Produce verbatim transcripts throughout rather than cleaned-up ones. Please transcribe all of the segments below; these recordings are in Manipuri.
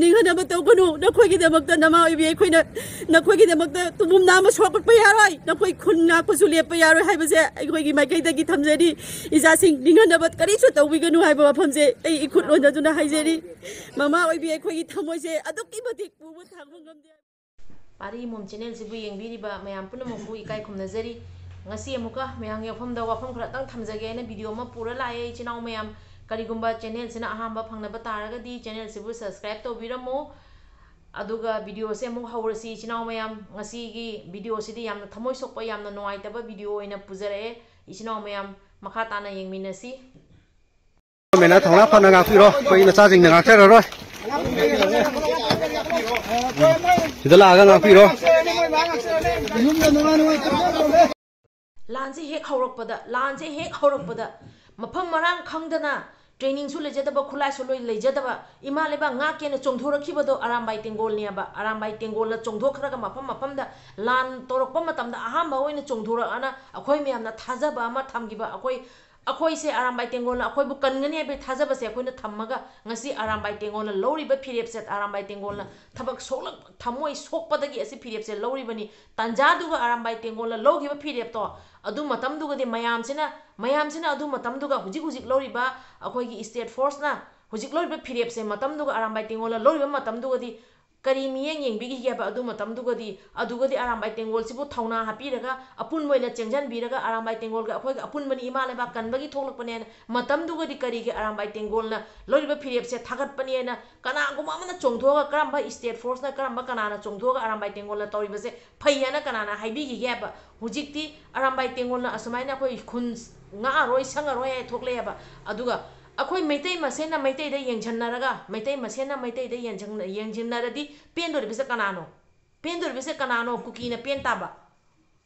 ꯅꯤꯡꯍꯟꯅꯕ ꯇꯧꯒꯅꯨ꯫ ꯅꯈꯣꯏꯒꯤꯗꯃꯛꯇ ꯅꯃꯥ ꯑꯣꯏꯕꯤ ꯑꯩꯈꯣꯏꯅ ꯅꯈꯣꯏꯒꯤꯗꯃꯛꯇ ꯇꯨꯝꯕꯨꯝ ꯅꯥꯝꯃ ꯁꯣꯛꯄ ꯌꯥꯔꯣꯏ꯫ ꯅꯈꯣꯏ ꯈꯨꯟ ꯉꯥꯛꯄꯁꯨ ꯂꯦꯞꯄ ꯌꯥꯔꯣꯏ ꯍꯥꯏꯕꯁꯦ ꯑꯩꯈꯣꯏꯒꯤ ꯃꯥꯏꯀꯩꯗꯒꯤ ꯊꯝꯖꯔꯤ꯫ ꯏꯆꯥꯁꯤꯡ ꯅꯤꯡꯍꯟꯅꯕ ꯀꯔꯤꯁꯨ ꯇꯧꯕꯤꯒꯅꯨ ꯍꯥꯏꯕ ꯋꯥꯐꯝꯁꯦ ꯑꯩ ꯏꯈꯨꯠ ꯂꯣꯟꯖꯗꯨꯅ ꯍꯥꯏꯖꯔꯤ꯫ ꯃꯃꯥ ꯑꯣꯏꯕꯤ ꯑꯩꯈꯣꯏꯒꯤ ꯊꯃꯣꯏꯁꯦ ꯑꯗꯨꯛꯀꯤ ꯃꯇꯤꯛ ꯄꯨꯕ ꯊꯥꯡꯕ ꯉꯝꯗꯦ꯫ ꯄꯥꯔꯤ ꯃꯣꯝ ꯆꯦꯅꯦꯜꯁꯤꯕꯨ ꯌꯦꯡꯕꯤꯔꯤꯕ ꯃꯌꯥꯝ ꯄꯨꯝꯅꯃꯛꯄꯨ ꯏꯀꯥꯏ ꯈꯨꯝꯅꯖꯔꯤ꯫ ꯉꯁꯤ ꯑꯃꯨꯛꯀ ꯃꯌꯥꯝꯒꯤ ꯌꯥꯐꯝꯗ ꯋꯥꯐꯝ ꯈꯔꯇꯪ ꯊꯝꯖꯒꯦ ꯍꯥꯏꯅ ꯚꯤꯗꯤꯑꯣ ꯑꯃ ꯄꯨꯔ ꯂꯥꯛꯑꯦ ꯏꯆꯤꯟ ꯏꯅꯥꯎ ꯃꯌꯥꯝ꯫ ꯀꯔꯤꯒꯨꯝꯕ ꯆꯦꯅꯦꯜꯁꯤꯅ ꯑꯍꯥꯟꯕ ꯐꯪꯅꯕ ꯇꯥꯔꯒꯗꯤ ꯆꯦꯅꯦꯜꯁꯤꯕꯨ ꯁꯕꯁꯀ꯭ꯔꯥꯏꯕ ꯇꯧꯕꯤꯔꯝꯃꯨ꯫ ꯑꯗꯨꯒ ꯚꯤꯗꯤꯑꯣꯁꯦ ꯑꯃꯨꯛ ꯍꯧꯔꯁꯤ ꯏꯆꯤꯟ ꯏꯅꯥꯎ ꯃꯌꯥꯝ꯫ ꯉꯁꯤꯒꯤ ꯚꯤꯗꯤꯑꯣꯁꯤꯗꯤ ꯌꯥꯝꯅ ꯊꯃꯣꯏ ꯁꯣꯛꯄ, ꯌꯥꯝꯅ ꯅꯨꯡꯉꯥꯏꯇꯕ ꯚꯤꯗꯤꯑꯣ ꯑꯣꯏꯅ ꯄꯨꯖꯔꯛꯑꯦ꯫ ꯏꯆꯤꯟ ꯏꯅꯥꯎ ꯃꯌꯥꯝ ꯃꯈꯥ ꯇꯥꯅ ꯌꯦꯡꯃꯤꯟꯅꯁꯤ꯫ ꯒꯣꯔꯃꯦꯟꯅ ꯊꯧꯅꯥ ꯐꯅ ꯉꯥꯛꯄꯤꯔꯣ, ꯑꯩꯈꯣꯏ ꯅꯆꯥꯁꯤꯡꯅ ꯉꯥꯛꯆꯔꯔꯣꯏ꯫ ꯁꯤꯗ ꯂꯥꯛꯑꯒ ꯉꯥꯛꯄꯤꯔꯣ꯫ ꯂꯥꯟꯁꯦ ꯍꯦꯛ ꯍꯧꯔꯛꯄꯗ, ꯂꯥꯟꯁꯦ ꯍꯦꯛ ꯍꯧꯔꯛꯄꯗ ꯃꯐꯝ ꯃꯔꯥꯡ ꯈꯪꯗꯅ, ꯇ꯭ꯔꯦꯅꯤꯡꯁꯨ ꯂꯩꯖꯗꯕ, ꯈꯨꯠꯂꯥꯏꯁꯨ ꯂꯣꯏ ꯂꯩꯖꯗꯕ, ꯏꯃꯥ ꯂꯩꯕꯥꯛ ꯉꯥꯛꯀꯦꯅ ꯆꯣꯡꯊꯣꯔꯛꯈꯤꯕꯗꯣ ꯑꯔꯥꯝꯕꯥꯏ ꯇꯦꯡꯒꯣꯜꯅꯦꯕ꯫ ꯑꯔꯥꯝꯕꯥꯏ ꯇꯦꯡꯒꯣꯜꯅ ꯆꯣꯡꯊꯣꯛꯈ꯭ꯔꯒ ꯃꯐꯝ ꯃꯐꯝꯗ ꯂꯥꯟ ꯇꯧꯔꯛꯄ ꯃꯇꯝꯗ ꯑꯍꯥꯟꯕ ꯑꯣꯏꯅ ꯆꯣꯡꯊꯣꯔꯛꯑꯅ ꯑꯩꯈꯣꯏ ꯃꯌꯥꯝꯅ ꯊꯥꯖꯕ ꯑꯃ ꯊꯝꯈꯤꯕ, ꯑꯩꯈꯣꯏ ꯑꯩꯈꯣꯏꯁꯦ ꯑꯔꯥꯝꯕꯥꯏ ꯇꯦꯡꯒꯣꯜꯅ ꯑꯩꯈꯣꯏꯕꯨ ꯀꯟꯒꯅꯤ ꯍꯥꯏꯕꯒꯤ ꯊꯥꯖꯕꯁꯦ ꯑꯩꯈꯣꯏꯅ ꯊꯝꯃꯒ ꯉꯁꯤ ꯑꯔꯥꯝꯕꯥꯏ ꯇꯦꯡꯒꯣꯜꯅ ꯂꯧꯔꯤꯕ ꯐꯤꯔꯦꯞꯁꯦ, ꯑꯔꯥꯝꯕꯥꯏ ꯇꯦꯡꯒꯣꯜꯅ ꯊꯕꯛ ꯁꯣꯛꯂꯛ-, ꯊꯃꯣꯏ ꯁꯣꯛꯄꯗꯒꯤ ꯑꯁꯤ ꯐꯤꯔꯦꯞꯁꯦ ꯂꯧꯔꯤꯕꯅꯤ꯫ ꯇꯥꯟꯖꯥꯗꯨꯒ ꯑꯔꯥꯝꯕꯥꯏ ꯇꯦꯡꯒꯣꯜꯅ ꯂꯧꯈꯤꯕ ꯐꯤꯔꯦꯞꯇꯣ, ꯑꯗꯨ ꯃꯇꯝꯗꯨꯒꯗꯤ ꯃꯌꯥꯝꯁꯤꯅ, ꯃꯌꯥꯝꯁꯤꯅ ꯑꯗꯨ ꯃꯇꯝꯗꯨꯒ ꯍꯧꯖꯤꯛ ꯍꯧꯖꯤꯛ ꯂꯧꯔꯤꯕ ꯑꯩꯈꯣꯏꯒꯤ state forceꯅ ꯍꯧꯖꯤꯛ ꯂꯧꯔꯤꯕ ꯐꯤꯔꯦꯞꯁꯦ ꯃꯇꯝꯗꯨꯒ ꯑꯔꯥꯝꯕꯥꯏ ꯇꯦꯡꯒꯣꯜꯅ ꯂꯧꯔꯤꯕ ꯃꯇꯝꯗꯨꯒꯗꯤ ꯀꯔꯤ ꯃꯤꯠꯌꯦꯡ ꯌꯦꯡꯕꯤꯈꯤꯒꯦꯕ? ꯑꯗꯨ ꯃꯇꯝꯗꯨꯒꯗꯤ, ꯑꯗꯨꯒꯗꯤ ꯑꯔꯥꯝꯕꯥꯏ ꯇꯦꯡꯒꯣꯜꯁꯤꯕꯨ ꯊꯧꯅꯥ ꯍꯥꯞꯄꯤꯔꯒ, ꯑꯄꯨꯟꯕ ꯑꯣꯏꯅ ꯆꯦꯟꯖꯟꯕꯤꯔꯒ, ꯑꯔꯥꯝꯕꯥꯏ ꯇꯦꯡꯒꯣꯜꯒ ꯑꯩꯈꯣꯏꯒ ꯑꯄꯨꯟꯕꯅꯤ, ꯏꯃꯥ ꯂꯩꯕꯥꯛ ꯀꯟꯕꯒꯤ ꯊꯣꯛꯂꯛꯄꯅꯦꯅ, ꯃꯇꯝꯗꯨꯒꯗꯤ ꯀꯔꯤꯒꯤ ꯑꯔꯥꯝꯕꯥꯏ ꯇꯦꯡꯒꯣꯜꯅ ꯂꯧꯔꯤꯕ ꯐꯤꯔꯦꯞꯁꯦ ꯊꯥꯒꯠꯄꯅꯦꯅ ꯀꯅꯥꯒꯨꯝꯕ ꯑꯃꯅ ꯆꯣꯡꯊꯣꯛꯑꯒ, ꯀꯔꯝꯕ state forceꯅ, ꯀꯔꯝꯕ ꯀꯅꯥꯅ ꯆꯣꯡꯊꯣꯛꯑꯒ ꯑꯔꯥꯝꯕꯥꯏ ꯇꯦꯡꯒꯣꯜꯅ ꯇꯧꯔꯤꯕꯁꯦ ꯐꯩ ꯍꯥꯏꯅ ꯀꯅꯥꯅ ꯍꯥꯏꯕꯤꯈꯤꯒꯦꯕ? ꯍꯧꯖꯤꯛꯇꯤ ꯑꯔꯥꯝꯕꯥꯏ ꯇꯦꯡꯒꯣꯜꯅ ꯑꯁꯨꯃꯥꯏꯅ ꯑꯩꯈꯣꯏ ꯈꯨꯟ ꯉꯥꯛꯑꯔꯣꯏ, ꯁꯪꯉꯔꯣꯏ ꯍꯥꯏ ꯊꯣꯛꯂꯛꯑꯦꯕ꯫ ꯑꯗꯨꯒ ꯑꯩꯈꯣꯏ ꯃꯩꯇꯩ ꯃꯁꯦꯟꯅ ꯃꯩꯇꯩꯗ ꯌꯦꯡꯁꯤꯟꯅꯔꯒ, ꯃꯩꯇꯩ ꯃꯁꯦꯟꯅ ꯃꯩꯇꯩꯗ ꯌꯦꯡꯁꯤꯟ-, ꯌꯦꯡꯁꯤꯟꯅꯔꯗꯤ ꯄꯦꯟꯗꯣꯔꯤꯕꯁꯦ ꯀꯅꯥꯅꯣ? ꯄꯦꯟꯗꯣꯔꯤꯕꯁꯦ ꯀꯅꯥꯅꯣ? ꯀꯨꯀꯤꯅ ꯄꯦꯟ ꯇꯥꯕ꯫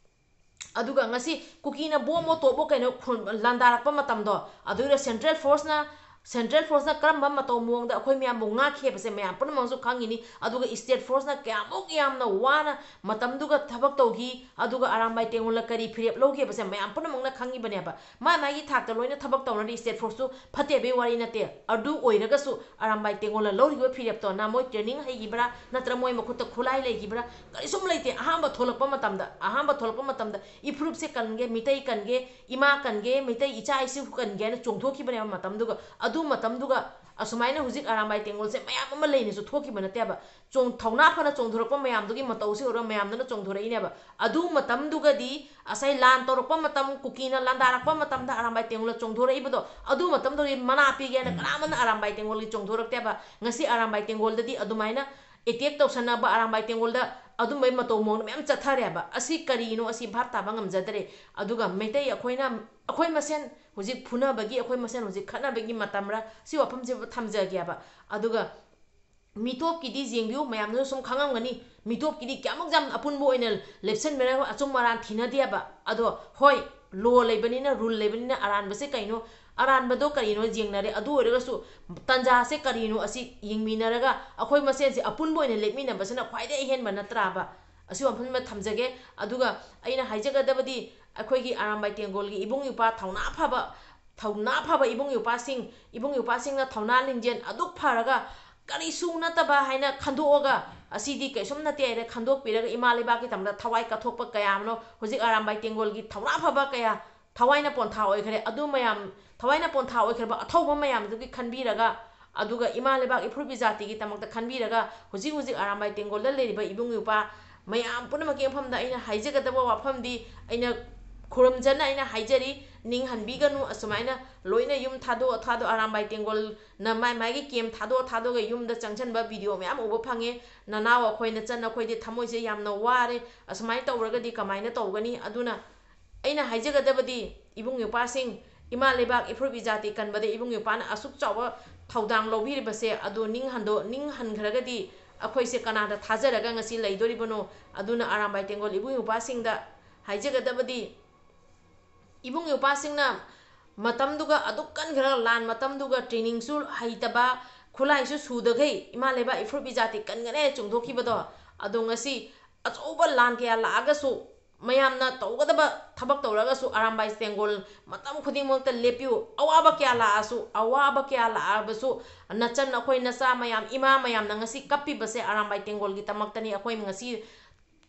ꯑꯗꯨꯒ ꯉꯁꯤ ꯀꯨꯀꯤꯅ ꯕꯣꯝ ꯑꯣ ꯇꯣꯞ ꯑꯣ ꯀꯩꯅꯣ ꯈꯨꯟ-, ꯂꯥꯟꯗꯥꯔꯛꯄ ꯃꯇꯝꯗꯣ, ꯑꯗꯨꯗ central forceꯅ ꯁꯦꯟꯇ꯭ꯔꯦꯜ ꯐꯣꯔꯁꯅ ꯀꯔꯝꯕ ꯃꯇꯧ ꯃꯑꯣꯡꯗ ꯑꯩꯈꯣꯏ ꯃꯌꯥꯝꯕꯨ ꯉꯥꯛꯈꯤ ꯍꯥꯏꯕꯁꯦ ꯃꯌꯥꯝ ꯄꯨꯝꯅꯃꯛꯁꯨ ꯈꯪꯉꯤꯅꯤ꯫ ꯑꯗꯨꯒ ꯁ꯭ꯇꯦꯠ ꯐꯣꯔꯁꯅ ꯀꯌꯥꯃꯨꯛ ꯌꯥꯝꯅ ꯋꯥꯅ ꯃꯇꯝꯗꯨꯒ ꯊꯕꯛ ꯇꯧꯈꯤ, ꯑꯗꯨꯒ ꯑꯔꯥꯝꯕꯥꯏ ꯇꯦꯡꯒꯣꯜꯅ ꯀꯔꯤ ꯐꯤꯔꯦꯞ ꯂꯧꯈꯤ ꯍꯥꯏꯕꯁꯦ ꯃꯌꯥꯝ ꯄꯨꯝꯅꯃꯛꯅ ꯈꯪꯉꯤꯕꯅꯦꯕ꯫ ꯃꯥ ꯃꯥꯒꯤ ꯊꯥꯛꯇ ꯂꯣꯏꯅ ꯊꯕꯛ ꯇꯧꯅꯔꯤ, ꯁ꯭ꯇꯦꯠ ꯐꯣꯔꯁꯁꯨ ꯐꯠꯇꯦ ꯍꯥꯏꯕꯒꯤ ꯋꯥꯔꯤ ꯅꯠꯇꯦ꯫ ꯑꯗꯨ ꯑꯣꯏꯔꯒꯁꯨ ꯑꯔꯥꯝꯕꯥꯏ ꯇꯦꯡꯒꯣꯜꯅ ꯂꯧꯔꯤꯕ ꯐꯤꯔꯦꯞꯇꯣ, ꯅ ꯃꯣꯏ ꯇ꯭ꯔꯦꯅꯤꯡ ꯍꯩꯈꯤꯕ꯭ꯔꯥ, ꯅꯠꯇ꯭ꯔ ꯃꯣꯏ ꯃꯈꯨꯠꯇ ꯈꯨꯠꯂꯥꯏ ꯂꯩꯈꯤꯕ꯭ꯔꯥ, ꯀꯔꯤꯁꯨꯝ ꯂꯩꯇꯦ꯫ ꯑꯍꯥꯟꯕ ꯊꯣꯛꯂꯛꯄ ꯃꯇꯝꯗ, ꯑꯍꯥꯟꯕ ꯊꯣꯛꯂꯛꯄ ꯃꯇꯝꯗ ꯏꯐꯨꯔꯨꯞꯁꯦ ꯀꯟꯒꯦ, ꯃꯤꯇꯩ ꯀꯟꯒꯦ, ꯏꯃꯥ ꯀꯟꯒꯦ, ꯃꯩꯇꯩ ꯏꯆꯥ ꯏꯁꯨ ꯀꯟꯒꯦ ꯍꯥꯏꯅ ꯆꯣꯡꯊꯣꯛꯈꯤꯕꯅꯦꯕ ꯃꯇꯝꯗꯨꯒ꯫ ꯑꯗꯨ ꯃꯇꯝꯗꯨꯒ ꯑꯁꯨꯃꯥꯏꯅ ꯍꯧꯖꯤꯛ ꯑꯔꯥꯝꯕꯥꯏ ꯇꯦꯡꯒꯣꯜꯁꯦ ꯃꯌꯥꯝ ꯑꯃ ꯂꯩꯅꯁꯨ ꯊꯣꯛꯈꯤꯕ ꯅꯠꯇꯦꯕ꯫ ꯆꯣꯡ-, ꯊꯧꯅꯥ ꯐꯅ ꯆꯣꯡꯊꯣꯔꯛꯄ ꯃꯌꯥꯝꯗꯨꯒꯤ ꯃꯇꯧꯁꯤ ꯎꯔꯒ ꯃꯌꯥꯝꯗꯨꯅ ꯆꯣꯡꯊꯣꯔꯛꯏꯅꯦꯕ꯫ ꯑꯗꯨ ꯃꯇꯝꯗꯨꯒꯗꯤ ꯉꯁꯥꯏ ꯂꯥꯟ ꯇꯧꯔꯛꯄ ꯃꯇꯝ, ꯀꯨꯀꯤꯅ ꯂꯥꯟꯗꯥꯔꯛꯄ ꯃꯇꯝꯗ ꯑꯔꯥꯝꯕꯥꯏ ꯇꯦꯡꯒꯣꯜꯅ ꯆꯣꯡꯊꯣꯔꯛꯏꯕꯗꯣ, ꯑꯗꯨ ꯃꯇꯝꯗꯨꯒꯤ ꯃꯅꯥ ꯄꯤꯒꯦ ꯍꯥꯏꯅ ꯀꯅꯥꯃꯅ ꯑꯔꯥꯝꯕꯥꯏ ꯇꯦꯡꯒꯣꯜꯒꯤ ꯆꯣꯡꯊꯣꯔꯛꯇꯦꯕ꯫ ꯉꯁꯤ ꯑꯔꯥꯝꯕꯥꯏ ꯇꯦꯡꯒꯣꯜꯗꯗꯤ ꯑꯗꯨꯃꯥꯏꯅ ꯑꯦꯇꯦꯛ ꯇꯧꯁꯟꯅꯕ, ꯑꯔꯥꯝꯕꯥꯏ ꯇꯦꯡꯒꯣꯜꯗ ꯑꯗꯨꯝꯕꯩ ꯃꯇꯧ ꯃꯑꯣꯡꯗ ꯃꯌꯥꯝ ꯆꯠꯊꯔꯦꯕ꯫ ꯑꯁꯤ ꯀꯔꯤꯅꯣ? ꯑꯁꯤ ꯚꯥꯞ ꯇꯥꯕ ꯉꯝꯖꯗꯔꯦ꯫ ꯑꯗꯨꯒ ꯃꯩꯇꯩ ꯑꯩꯈꯣꯏꯅ, ꯑꯩꯈꯣꯏ ꯃꯁꯦꯟ ꯍꯧꯖꯤꯛ ꯐꯨꯅꯕꯒꯤ, ꯑꯩꯈꯣꯏ ꯃꯁꯦꯟ ꯍꯧꯖꯤꯛ ꯈꯠꯅꯕꯒꯤ ꯃꯇꯝꯔ? ꯁꯤ ꯋꯥꯐꯝꯁꯤꯕꯨ ꯊꯝꯖꯒꯦꯕ꯫ ꯑꯗꯨꯒ ꯃꯤꯇꯣꯞꯀꯤꯗꯤ ꯌꯦꯡꯕꯤꯌꯨ, ꯃꯌꯥꯝꯅꯁꯨ ꯁꯨꯝ ꯈꯪꯉꯝꯒꯅꯤ, ꯃꯤꯇꯣꯞꯀꯤꯗꯤ ꯀꯌꯥꯃꯨꯛ ꯌꯥꯝ ꯑꯄꯨꯟꯕ ꯑꯣꯏꯅ ꯂꯦꯞꯁꯟꯕꯤꯔꯒ ꯑꯆꯨꯝ ꯑꯔꯥꯟ ꯊꯤꯅꯗꯦꯕ꯫ ꯑꯗꯣ ꯍꯣꯏ, ꯂꯣ ꯂꯩꯕꯅꯤꯅ, ꯔꯨꯜ ꯂꯩꯕꯅꯤꯅ ꯑꯔꯥꯟꯕꯁꯦ ꯀꯩꯅꯣ, ꯑꯔꯥꯟꯕꯗꯣ ꯀꯔꯤꯅꯣ ꯌꯦꯡꯅꯔꯦ꯫ ꯑꯗꯨ ꯑꯣꯏꯔꯒꯁꯨ ꯇꯟꯖꯥꯁꯦ ꯀꯔꯤꯅꯣ ꯑꯁꯤ ꯌꯦꯡꯃꯤꯟꯅꯔꯒ ꯑꯩꯈꯣꯏ ꯃꯁꯦꯟꯁꯦ ꯑꯄꯨꯟꯕ ꯑꯣꯏꯅ ꯂꯦꯞꯃꯤꯟꯅꯕꯁꯤꯅ ꯈ꯭ꯋꯥꯏꯗꯒꯤ ꯑꯍꯦꯟꯕ ꯅꯠꯇ꯭ꯔꯥꯕ? ꯑꯁꯤ ꯋꯥꯐꯝ ꯑꯃ ꯊꯝꯖꯒꯦ꯫ ꯑꯗꯨꯒ ꯑꯩꯅ ꯍꯥꯏꯖꯒꯗꯕꯗꯤ, ꯑꯩꯈꯣꯏꯒꯤ ꯑꯔꯥꯝꯕꯥꯏ ꯇꯦꯡꯒꯣꯜꯒꯤ ꯏꯕꯨꯡ ꯏꯄ꯭ꯋꯥ ꯊꯧꯅꯥ ꯐꯕ, ꯊꯧꯅꯥ ꯐꯕ ꯏꯕꯨꯡ ꯏꯄ꯭ꯋꯥꯁꯤꯡ, ꯏꯕꯨꯡ ꯏꯄ꯭ꯋꯥꯁꯤꯡꯅ ꯊꯧꯅꯥ ꯂꯤꯡꯖꯦꯜ ꯑꯗꯨꯛ ꯐꯔꯒ ꯀꯔꯤꯁꯨ ꯅꯠꯇꯕ ꯍꯥꯏꯅ ꯈꯟꯗꯣꯛꯑꯒ, ꯑꯁꯤꯗꯤ ꯀꯩꯁꯨꯝ ꯅꯠꯇꯦ ꯍꯥꯏꯅ ꯈꯟꯗꯣꯛꯄꯤꯔꯒ, ꯏꯃꯥ ꯂꯩꯕꯥꯛꯀꯤꯗꯃꯛꯇ ꯊꯋꯥꯏ ꯀꯠꯊꯣꯛꯄ ꯀꯌꯥ ꯑꯃꯅꯣ ꯍꯧꯖꯤꯛ ꯑꯔꯥꯝꯕꯥꯏ ꯇꯦꯡꯒꯣꯜꯒꯤ ꯊꯧꯅꯥ ꯐꯕ ꯀꯌꯥ ꯊꯋꯥꯏꯅ ꯄꯣꯟꯊꯥ ꯑꯣꯏꯈ꯭ꯔꯦ꯫ ꯑꯗꯨ ꯃꯌꯥꯝ, ꯊꯋꯥꯏꯅ ꯄꯣꯟꯊꯥ ꯑꯣꯏꯈ꯭ꯔꯕ ꯑꯊꯧꯕ ꯃꯌꯥꯝꯗꯨꯒꯤ ꯈꯟꯕꯤꯔꯒ, ꯑꯗꯨꯒ ꯏꯃꯥ ꯂꯩꯕꯥꯛ ꯏꯐꯨꯔꯨꯞ ꯏꯖꯥꯇꯤꯒꯤꯗꯃꯛꯇ ꯈꯟꯕꯤꯔꯒ, ꯍꯧꯖꯤꯛ ꯍꯧꯖꯤꯛ ꯑꯔꯥꯝꯕꯥꯏ ꯇꯦꯡꯒꯣꯜꯗ ꯂꯩꯔꯤꯕ ꯏꯕꯨꯡ ꯏꯄ꯭ꯋꯥ ꯃꯌꯥꯝ ꯄꯨꯝꯅꯃꯛꯀꯤ ꯃꯐꯝꯗ ꯑꯩꯅ ꯍꯥꯏꯖꯒꯗꯕ ꯋꯥꯐꯝꯗꯤ, ꯑꯩꯅ ꯈꯨꯔꯨꯝꯖꯅ ꯑꯩꯅ ꯍꯥꯏꯖꯔꯤ, ꯅꯤꯡꯍꯟꯕꯤꯒꯅꯨ꯫ ꯑꯁꯨꯃꯥꯏꯅ ꯂꯣꯏꯅ ꯌꯨꯝ ꯊꯥꯗꯣꯛꯑ ꯊꯥꯗꯣꯛ, ꯑꯔꯥꯝꯕꯥꯏ ꯇꯦꯡꯒꯣꯜꯅ ꯃꯥꯏ ꯃꯥꯏꯒꯤ ꯀꯦꯝ ꯊꯥꯗꯣꯛꯑ ꯊꯥꯗꯣꯛꯑꯒ ꯌꯨꯝꯗ ꯆꯪꯁꯤꯟꯕ ꯚꯤꯗꯤꯑꯣ ꯃꯌꯥꯝ ꯎꯕ ꯐꯪꯉꯦ꯫ ꯅꯅꯥꯎ ꯑꯩꯈꯣꯏ, ꯅꯆꯟ ꯑꯩꯈꯣꯏꯗꯤ ꯊꯃꯣꯏꯁꯦ ꯌꯥꯝꯅ ꯋꯥꯔꯦ꯫ ꯑꯁꯨꯃꯥꯏꯅ ꯇꯧꯔꯒꯗꯤ ꯀꯃꯥꯏꯅ ꯇꯧꯒꯅꯤ? ꯑꯗꯨꯅ ꯑꯩꯅ ꯍꯥꯏꯖꯒꯗꯕꯗꯤ, ꯏꯕꯨꯡ ꯏꯄ꯭ꯋꯥꯁꯤꯡ, ꯏꯃꯥ ꯂꯩꯕꯥꯛ ꯏꯐꯨꯔꯨꯞ ꯏꯖꯥꯇꯤ ꯀꯟꯕꯗ ꯏꯕꯨꯡ ꯏꯄ꯭ꯋꯥꯅ ꯑꯁꯨꯛ ꯆꯥꯎꯕ ꯊꯧꯗꯥꯡ ꯂꯧꯕꯤꯔꯤꯕꯁꯦ, ꯑꯗꯨ ꯅꯤꯡꯍꯟꯗꯣ-, ꯅꯤꯡꯍꯟꯈ꯭ꯔꯒꯗꯤ ꯑꯩꯈꯣꯏꯁꯦ ꯀꯅꯥꯗ ꯊꯥꯖꯔꯒ ꯉꯁꯤ ꯂꯩꯗꯣꯔꯤꯕꯅꯣ? ꯑꯗꯨꯅ ꯑꯔꯥꯝꯕꯥꯏ ꯇꯦꯡꯒꯣꯜ ꯏꯕꯨꯡ ꯏꯄ꯭ꯋꯥꯁꯤꯡꯗ ꯍꯥꯏꯖꯒꯗꯕꯗꯤ, ꯏꯕꯨꯡ ꯏꯄ꯭ꯋꯥꯁꯤꯡꯅ ꯃꯇꯝꯗꯨꯒ ꯑꯗꯨꯛ ꯀꯟꯈ꯭ꯔꯒ, ꯂꯥꯟ ꯃꯇꯝꯗꯨꯒ trainingꯁꯨ ꯍꯩꯇꯕ, ꯈꯨꯠꯂꯥꯏꯁꯨ ꯁꯨꯗꯈꯩ ꯏꯃꯥ ꯂꯩꯕꯥꯛ ꯏꯐꯨꯔꯨꯞ ꯏꯖꯥꯇꯤ ꯀꯟꯒꯅꯦ ꯆꯣꯡꯊꯣꯛꯈꯤꯕꯗꯣ, ꯑꯗꯣ ꯉꯁꯤ ꯑꯆꯧꯕ ꯂꯥꯟ ꯀꯌꯥ ꯂꯥꯛꯑꯒꯁꯨ, ꯃꯌꯥꯝꯅ ꯇꯧꯒꯗꯕ ꯊꯕꯛ ꯇꯧꯔꯒꯁꯨ, ꯑꯔꯥꯝꯕꯥꯏ ꯇꯦꯡꯒꯣꯜ ꯃꯇꯝ ꯈꯨꯗꯤꯡꯃꯛꯇ ꯂꯦꯞꯄꯤꯌꯨ꯫ ꯑꯋꯥꯕ ꯀꯌꯥ ꯂꯥꯛꯑꯁꯨ, ꯑꯋꯥꯕ ꯀꯌꯥ ꯂꯥꯛꯑꯕꯁꯨ, ꯅꯆꯟ ꯑꯩꯈꯣꯏ ꯅꯆꯥ ꯃꯌꯥꯝ, ꯏꯃꯥ ꯃꯌꯥꯝꯅ ꯉꯁꯤ ꯀꯞꯄꯤꯕꯁꯦ ꯑꯔꯥꯝꯕꯥꯏ ꯇꯦꯡꯒꯣꯜꯒꯤꯗꯃꯛꯇꯅꯤ꯫ ꯑꯩꯈꯣꯏ ꯉꯁꯤ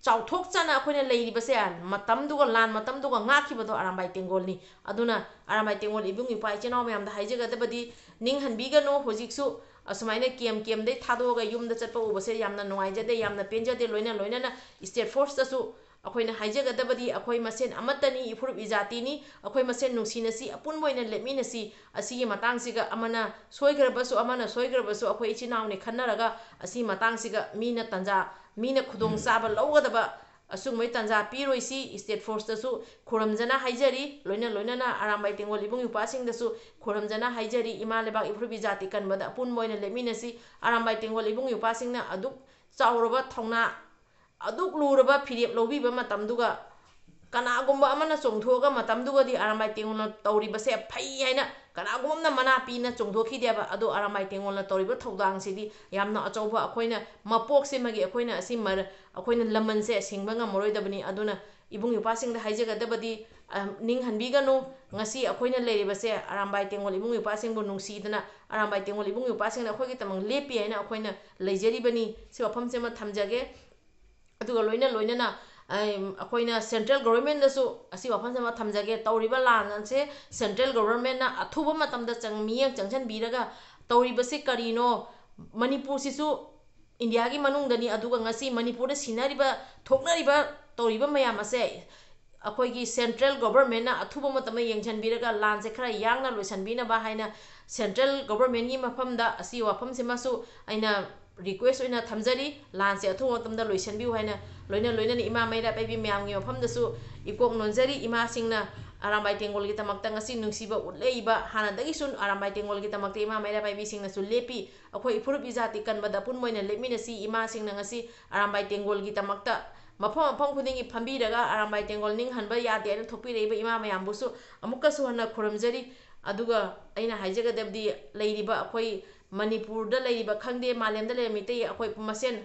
ꯆꯥꯎꯊꯣꯛꯆꯅ ꯑꯩꯈꯣꯏꯅ ꯂꯩꯔꯤꯕꯁꯦ, ꯃꯇꯝꯗꯨꯒ, ꯂꯥꯟ ꯃꯇꯝꯗꯨꯒ ꯉꯥꯛꯈꯤꯕꯗꯣ ꯑꯔꯥꯝꯕꯥꯏ ꯇꯦꯡꯒꯣꯜꯅꯤ꯫ ꯑꯗꯨꯅ ꯑꯔꯥꯝꯕꯥꯏ ꯇꯦꯡꯒꯣꯜ ꯏꯕꯨꯡ ꯏꯄ꯭ꯋꯥ ꯏꯆꯤꯟ ꯏꯅꯥꯎ ꯃꯌꯥꯝꯗ ꯍꯥꯏꯖꯒꯗꯕꯗꯤ, ꯅꯤꯡꯍꯟꯕꯤꯒꯅꯨ꯫ ꯍꯧꯖꯤꯛꯁꯨ ꯑꯁꯨꯃꯥꯏꯅ camp campꯗꯩ ꯊꯥꯗꯣꯛꯑꯒ ꯌꯨꯝꯗ ꯆꯠꯄ ꯎꯕꯁꯦ ꯌꯥꯝꯅ ꯅꯨꯡꯉꯥꯏꯖꯗꯦ, ꯌꯥꯝꯅ ꯄꯦꯟꯖꯗꯦ꯫ ꯂꯣꯏꯅ ꯂꯣꯏꯅꯅ state forceꯇꯁꯨ ꯑꯩꯈꯣꯏꯅ ꯍꯥꯏꯖꯒꯗꯕꯗꯤ, ꯑꯩꯈꯣꯏ ꯃꯁꯦꯟ ꯑꯃꯠꯇꯅꯤ, ꯏꯐꯨꯔꯨꯞ ꯏꯖꯥꯇꯤꯅꯤ, ꯑꯩꯈꯣꯏ ꯃꯁꯦꯟ ꯅꯨꯡꯁꯤꯅꯁꯤ, ꯑꯄꯨꯟꯕ ꯑꯣꯏꯅ ꯂꯦꯞꯃꯤꯟꯅꯁꯤ꯫ ꯑꯁꯤꯒꯤ ꯃꯇꯥꯡꯁꯤꯒ ꯑꯃꯅ ꯁꯣꯏꯈ꯭ꯔꯕꯁꯨ, ꯑꯃꯅ ꯁꯣꯏꯈ꯭ꯔꯕꯁꯨ, ꯑꯩꯈꯣꯏ ꯏꯆꯤꯟ ꯏꯅꯥꯎꯅꯤ ꯈꯟꯅꯔꯒ ꯑꯁꯤꯒꯤ ꯃꯇꯥꯡꯁꯤꯒ ꯃꯤꯅ ꯇꯟꯖꯥ, ꯃꯤꯅ ꯈꯨꯗꯣꯡ ꯆꯥꯕ ꯂꯧꯒꯗꯕ ꯑꯁꯨꯝꯕꯩ ꯇꯟꯖꯥ ꯄꯤꯔꯣꯏꯁꯤ꯫ State forceꯇꯁꯨ ꯈꯨꯔꯝꯖꯅ ꯍꯥꯏꯖꯔꯤ, ꯂꯣꯏꯅ ꯂꯣꯏꯅꯅ ꯑꯔꯥꯝꯕꯥꯏ ꯇꯦꯡꯒꯣꯜ ꯏꯕꯨꯡ ꯏꯄ꯭ꯋꯥꯁꯤꯡꯗꯁꯨ ꯈꯨꯔꯝꯖꯅ ꯍꯥꯏꯖꯔꯤ꯫ ꯏꯃꯥ ꯂꯩꯕꯥꯛ ꯏꯐꯨꯔꯨꯞ ꯏꯖꯥꯇꯤ ꯀꯟꯕꯗ ꯑꯄꯨꯟꯕ ꯑꯣꯏꯅ ꯂꯦꯞꯃꯤꯟꯅꯁꯤ꯫ ꯑꯔꯥꯝꯕꯥꯏ ꯇꯦꯡꯒꯣꯜ ꯏꯕꯨꯡ ꯏꯄ꯭ꯋꯥꯁꯤꯡꯅ ꯑꯗꯨꯛ ꯆꯥꯎꯔꯕ ꯊꯧꯅꯥ, ꯑꯗꯨꯛ ꯂꯨꯔꯕ ꯐꯤꯔꯦꯞ ꯂꯧꯕꯤꯕ ꯃꯇꯝꯗꯨꯒ, ꯀꯅꯥꯒꯨꯝꯕ ꯑꯃꯅ ꯆꯣꯡꯊꯣꯛꯑꯒ ꯃꯇꯝꯗꯨꯒꯗꯤ ꯑꯔꯥꯝꯕꯥꯏ ꯇꯦꯡꯒꯣꯜꯅ ꯇꯧꯔꯤꯕꯁꯦ ꯐꯩ ꯍꯥꯏꯅ ꯀꯅꯥꯒꯨꯝꯕ ꯑꯃꯅ ꯃꯅꯥ ꯄꯤꯅ ꯆꯣꯡꯊꯣꯛꯈꯤꯗꯦꯕ꯫ ꯑꯗꯣ ꯑꯔꯥꯝꯕꯥꯏ ꯇꯦꯡꯒꯣꯜꯅ ꯇꯧꯔꯤꯕ ꯊꯧꯗꯥꯡꯁꯤꯗꯤ ꯌꯥꯝꯅ ꯑꯆꯧꯕ, ꯑꯩꯈꯣꯏꯅ ꯃꯄꯣꯛꯁꯤꯃꯒꯤ ꯑꯩꯈꯣꯏꯅ ꯑꯁꯤ ꯃꯔ-, ꯑꯩꯈꯣꯏꯅ ꯂꯃꯟꯁꯦ ꯁꯤꯡꯕ ꯉꯝꯃꯔꯣꯏꯗꯕꯅꯤ꯫ ꯑꯗꯨꯅ ꯏꯕꯨꯡ ꯏꯄ꯭ꯋꯥꯁꯤꯡꯗ ꯍꯥꯏꯖꯒꯗꯕꯗꯤ, ꯑ, ꯅꯤꯡꯍꯟꯕꯤꯒꯅꯨ꯫ ꯉꯁꯤ ꯑꯩꯈꯣꯏꯅ ꯂꯩꯔꯤꯕꯁꯦ ꯑꯔꯥꯝꯕꯥꯏ ꯇꯦꯡꯒꯣꯜ ꯏꯕꯨꯡ ꯏꯄ꯭ꯋꯥꯁꯤꯡꯕꯨ ꯅꯨꯡꯁꯤꯗꯅ, ꯑꯔꯥꯝꯕꯥꯏ ꯇꯦꯡꯒꯣꯜ ꯏꯕꯨꯡ ꯏꯄ꯭ꯋꯥꯁꯤꯡꯅ ꯑꯩꯈꯣꯏꯒꯤꯗꯃꯛ ꯂꯦꯞꯄꯤ ꯍꯥꯏꯅ ꯑꯩꯈꯣꯏꯅ ꯂꯩꯖꯔꯤꯕꯅꯤ꯫ ꯁꯤ ꯋꯥꯐꯝꯁꯤꯃ ꯊꯝꯖꯒꯦ꯫ ꯑꯗꯨꯒ ꯂꯣꯏꯅ ꯂꯣꯏꯅꯅ, ꯑꯩꯈꯣꯏꯅ central governmentꯗꯁꯨ ꯑꯁꯤ ꯋꯥꯐꯝꯁꯤꯃ ꯊꯝꯖꯒꯦ꯫ ꯇꯧꯔꯤꯕ ꯂꯥꯟ ꯑꯁꯦ central governmentꯅ ꯑꯊꯨꯕ ꯃꯇꯝꯗ ꯆꯪ-, ꯃꯤꯠꯌꯦꯡ ꯆꯪꯁꯤꯟꯕꯤꯔꯒ ꯇꯧꯔꯤꯕꯁꯤ ꯀꯔꯤꯅꯣ? ꯃꯅꯤꯄꯨꯔꯁꯤꯁꯨ ꯏꯟꯗꯤꯌꯥꯒꯤ ꯃꯅꯨꯡꯗꯅꯤ, ꯑꯗꯨꯒ ꯉꯁꯤ ꯃꯅꯤꯄꯨꯔꯗ ꯁꯤꯅꯔꯤꯕ, ꯊꯣꯛꯅꯔꯤꯕ, ꯇꯧꯔꯤꯕ ꯃꯌꯥꯝ ꯑꯁꯦ ꯑꯩꯈꯣꯏꯒꯤ central governmentꯅ ꯑꯊꯨꯕ ꯃꯇꯝꯗ ꯌꯦꯡꯁꯤꯟꯕꯤꯔꯒ ꯂꯥꯟꯁꯦ ꯈꯔ ꯌꯥꯡꯅ ꯂꯣꯏꯁꯤꯟꯕꯤꯅꯕ ꯍꯥꯏꯅ central governmentꯀꯤ ꯃꯐꯝꯗ ꯑꯁꯤ ꯋꯥꯐꯝꯁꯤꯃꯁꯨ ꯑꯩꯅ request ꯑꯣꯏꯅ ꯊꯝꯖꯔꯤ꯫ ꯂꯥꯟꯁꯦ ꯑꯊꯨꯕ ꯃꯇꯝꯗ ꯂꯣꯏꯁꯤꯟꯕꯤꯌꯨ ꯍꯥꯏꯅ ꯂꯣꯏꯅ ꯂꯣꯏꯅꯅ ꯏꯃꯥ ꯃꯩꯔꯥ ꯄꯥꯏꯕꯤ ꯃꯌꯥꯝꯒꯤ ꯃꯐꯝꯗꯁꯨ ꯏꯀꯣꯛ ꯅꯣꯟꯖꯔꯤ꯫ ꯏꯃꯥꯁꯤꯡꯅ ꯑꯔꯥꯝꯕꯥꯏ ꯇꯦꯡꯒꯣꯜꯒꯤꯗꯃꯛꯇ ꯉꯁꯤ ꯅꯨꯡꯁꯤꯕ ꯎꯠꯂꯛꯏꯕ, ꯍꯥꯟꯅꯗꯒꯤꯁꯨ ꯑꯔꯥꯝꯕꯥꯏ ꯇꯦꯡꯒꯣꯜꯒꯤꯗꯃꯛꯇ ꯏꯃꯥ ꯃꯩꯔꯥ ꯄꯥꯏꯕꯤꯁꯤꯡꯅꯁꯨ ꯂꯦꯞꯄꯤ꯫ ꯑꯩꯈꯣꯏ ꯏꯐꯨꯔꯨꯞ ꯏꯖꯥꯇꯤ ꯀꯟꯕꯗ ꯑꯄꯨꯟꯕ ꯑꯣꯏꯅ ꯂꯦꯞꯃꯤꯟꯅꯁꯤ꯫ ꯏꯃꯥꯁꯤꯡꯅ ꯉꯁꯤ ꯑꯔꯥꯝꯕꯥꯏ ꯇꯦꯡꯒꯣꯜꯒꯤꯗꯃꯛꯇ ꯃꯐꯝ ꯃꯐꯝ ꯈꯨꯗꯤꯡꯒꯤ ꯐꯝꯕꯤꯔꯒ ꯑꯔꯥꯝꯕꯥꯏ ꯇꯦꯡꯒꯣꯜ ꯅꯤꯡꯍꯟꯕ ꯌꯥꯗꯦ ꯍꯥꯏꯅ ꯊꯣꯛꯄꯤꯔꯛꯏꯕ ꯏꯃꯥ ꯃꯌꯥꯝꯕꯨꯁꯨ ꯑꯃꯨꯛꯀꯁꯨ ꯍꯟꯅ ꯈꯨꯔꯨꯝꯖꯔꯤ꯫ ꯑꯗꯨꯒ ꯑꯩꯅ ꯍꯥꯏꯖꯒꯗꯕꯗꯤ, ꯂꯩꯔꯤꯕ ꯑꯩꯈꯣꯏ ꯃꯅꯤꯄꯨꯔꯗ ꯂꯩꯔꯤꯕ ꯈꯪꯗꯦ, ꯃꯥꯂꯦꯝꯗ ꯂꯩꯔꯤꯕ ꯃꯤꯇꯩ ꯑꯩꯈꯣꯏ ꯃꯁꯦꯟ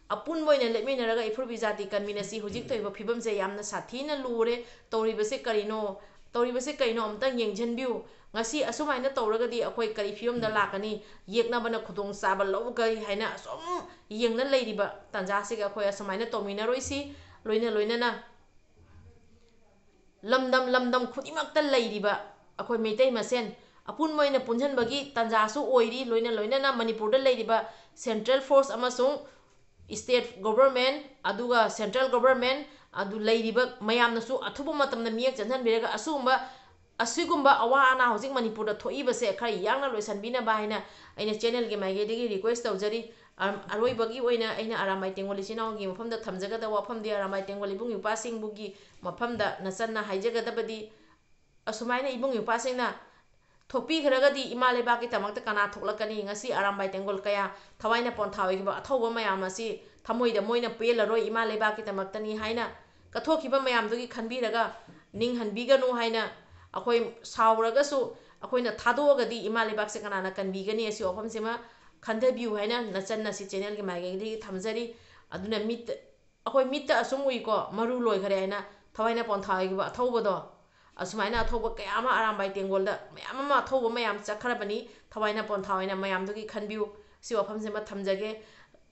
ꯑꯄꯨꯟꯕ ꯑꯣꯏꯅ ꯂꯦꯞꯃꯤꯟꯅꯔꯒ ꯏꯐꯨꯔꯨꯞ ꯏꯖꯥꯇꯤ ꯀꯟꯃꯤꯟꯅꯁꯤ꯫ ꯍꯧꯖꯤꯛ ꯊꯣꯛꯏꯕ ꯐꯤꯕꯝꯁꯦ ꯌꯥꯝꯅ ꯁꯥꯊꯤꯅ ꯂꯨꯔꯦ꯫ ꯇꯧꯔꯤꯕꯁꯦ ꯀꯔꯤꯅꯣ? ꯇꯧꯔꯤꯕꯁꯦ ꯀꯩꯅꯣ? ꯑꯃꯨꯛꯇꯪ ꯌꯦꯡꯁꯤꯟꯕꯤꯌꯨ꯫ ꯉꯁꯤ ꯑꯁꯨꯃꯥꯏꯅ ꯇꯧꯔꯒꯗꯤ ꯑꯩꯈꯣꯏ ꯀꯔꯤ ꯐꯤꯕꯝꯗ ꯂꯥꯛꯀꯅꯤ? ꯌꯦꯛꯅꯕꯅ ꯈꯨꯗꯣꯡꯆꯥꯕ ꯂꯧꯒꯅꯤ ꯍꯥꯏꯅ ꯑꯁꯨꯝ ꯌꯦꯡꯅ ꯂꯩꯔꯤꯕ ꯇꯥꯟꯖꯥꯁꯤꯒ ꯑꯩꯈꯣꯏ ꯑꯁꯨꯃꯥꯏꯅ ꯇꯧꯃꯤꯟꯅꯔꯣꯏꯁꯤ꯫ ꯂꯣꯏꯅ ꯂꯣꯏꯅꯅ ꯂꯝꯗꯝ ꯂꯝꯗꯝ ꯈꯨꯗꯤꯡꯃꯛꯇ ꯂꯩꯔꯤꯕ ꯑꯩꯈꯣꯏ ꯃꯩꯇꯩ ꯃꯁꯦꯟ ꯑꯄꯨꯟꯕ ꯑꯣꯏꯅ ꯄꯨꯟꯁꯤꯟꯕꯒꯤ ꯇꯥꯟꯖꯥꯁꯨ ꯑꯣꯏꯔꯤ꯫ ꯂꯣꯏꯅ ꯂꯣꯏꯅꯅ ꯃꯅꯤꯄꯨꯔꯗ ꯂꯩꯔꯤꯕ central force ꯑꯃꯁꯨꯡ state government, ꯑꯗꯨꯒ central government, ꯑꯗꯨ ꯂꯩꯔꯤꯕ ꯃꯌꯥꯝꯅꯁꯨ ꯑꯊꯨꯕ ꯃꯇꯝꯗ ꯃꯤꯠꯌꯦꯡ ꯆꯪꯍꯟꯕꯤꯔꯒ ꯑꯁꯤꯒꯨꯝꯕ, ꯑꯁꯤꯒꯨꯝꯕ ꯑꯋꯥ ꯑꯅꯥ ꯍꯧꯖꯤꯛ ꯃꯅꯤꯄꯨꯔꯗ ꯊꯣꯛꯏꯕꯁꯦ ꯈꯔ ꯌꯥꯡꯅ ꯂꯣꯏꯁꯤꯟꯕꯤꯅꯕ ꯍꯥꯏꯅ ꯑꯩꯅ channelꯒꯤ ꯃꯥꯏꯀꯩꯗꯒꯤ request ꯇꯧꯖꯔꯤ꯫ ꯑꯝ, ꯑꯔꯣꯏꯕꯒꯤ ꯑꯣꯏꯅ ꯑꯩꯅ ꯑꯔꯥꯝꯕꯥꯏ ꯇꯦꯡꯒꯣꯜ ꯏꯆꯤꯟ ꯏꯅꯥꯎꯒꯤ ꯃꯐꯝꯗ ꯊꯝꯖꯒꯗꯕ ꯋꯥꯐꯝꯗꯤ, ꯑꯔꯥꯝꯕꯥꯏ ꯇꯦꯡꯒꯣꯜ ꯏꯕꯨꯡ ꯏꯄ꯭ꯋꯥꯁꯤꯡꯕꯨꯒꯤ ꯃꯐꯝꯗ ꯅꯆꯟꯅ ꯍꯥꯏꯖꯒꯗꯕꯗꯤ, ꯑꯁꯨꯃꯥꯏꯅ ꯏꯕꯨꯡ ꯏꯄ꯭ꯋꯥꯁꯤꯡꯅ ꯊꯣꯛꯄꯤꯈ꯭ꯔꯒꯗꯤ ꯏꯃꯥ ꯂꯩꯕꯥꯛꯀꯤꯗꯃꯛꯇ ꯀꯅꯥ ꯊꯣꯛꯂꯛꯀꯅꯤ? ꯉꯁꯤ ꯑꯔꯥꯝꯕꯥꯏ ꯇꯦꯡꯒꯣꯜ ꯀꯌꯥ ꯊꯋꯥꯏꯅ ꯄꯣꯟꯊꯥ ꯑꯣꯏꯈꯤꯕ ꯑꯊꯧꯕ ꯃꯌꯥꯝ ꯑꯁꯤ ꯊꯃꯣꯏꯗ ꯃꯣꯏꯅ ꯄꯦꯜꯂꯔꯣꯏ, ꯏꯃꯥ ꯂꯩꯕꯥꯛꯀꯤꯗꯃꯛꯇꯅꯤ ꯍꯥꯏꯅ ꯀꯠꯊꯣꯛꯈꯤꯕ ꯃꯌꯥꯝꯗꯨꯒꯤ ꯈꯟꯕꯤꯔꯒ ꯅꯤꯡꯍꯟꯕꯤꯒꯅꯨ ꯍꯥꯏꯅ ꯑꯩꯈꯣꯏ ꯁꯥꯎꯔꯒꯁꯨ ꯑꯩꯈꯣꯏꯅ ꯊꯥꯗꯣꯛꯑꯒꯗꯤ ꯏꯃꯥ ꯂꯩꯕꯥꯛꯁꯦ ꯀꯅꯥꯅ ꯀꯟꯕꯤꯒꯅꯤ? ꯑꯁꯤ ꯋꯥꯐꯝꯁꯤꯃ ꯈꯟꯊꯕꯤꯌꯨ ꯍꯥꯏꯅ ꯅꯆꯟꯅ ꯁꯤ channelꯒꯤ ꯃꯥꯏꯀꯩꯗꯒꯤ ꯊꯝꯖꯔꯤ꯫ ꯑꯗꯨꯅ ꯃꯤꯠꯇ, ꯑꯩꯈꯣꯏ ꯃꯤꯠꯇ ꯑꯁꯨꯝ ꯎꯏꯀꯣ, ꯃꯔꯨ ꯂꯣꯏꯈꯔꯦ ꯍꯥꯏꯅ ꯊꯋꯥꯏꯅ ꯄꯣꯟꯊꯥ ꯑꯣꯏꯈꯤꯕ ꯑꯊꯧꯕꯗꯣ, ꯑꯁꯨꯃꯥꯏꯅ ꯑꯊꯧꯕ ꯀꯌꯥ ꯑꯃ ꯑꯔꯥꯝꯕꯥꯏ ꯇꯦꯡꯒꯣꯜꯗ ꯃꯌꯥꯝ ꯑꯃ ꯑꯊꯧꯕ ꯃꯌꯥꯝ ꯆꯠꯈ꯭ꯔꯕꯅꯤ꯫ ꯊꯋꯥꯏꯅ ꯄꯣꯟꯊꯥ ꯑꯣꯏꯅ ꯃꯌꯥꯝꯗꯨꯒꯤ ꯈꯟꯕꯤꯌꯨ꯫ ꯁꯤ ꯋꯥꯐꯝꯁꯤꯃ ꯊꯝꯖꯒꯦ꯫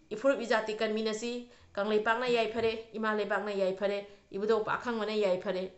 ꯏꯐꯨꯔꯨꯞ ꯏꯖꯥꯇꯤ ꯀꯟꯃꯤꯟꯅꯁꯤ꯫ ꯀꯪꯂꯩꯄꯥꯛꯅ ꯌꯥꯏꯐꯔꯦ, ꯏꯃꯥ ꯂꯩꯕꯥꯛꯅ ꯌꯥꯏꯐꯔꯦ, ꯏꯕꯨꯙꯧ ꯄꯥꯈꯪꯕꯅ ꯌꯥꯏꯐꯔꯦ꯫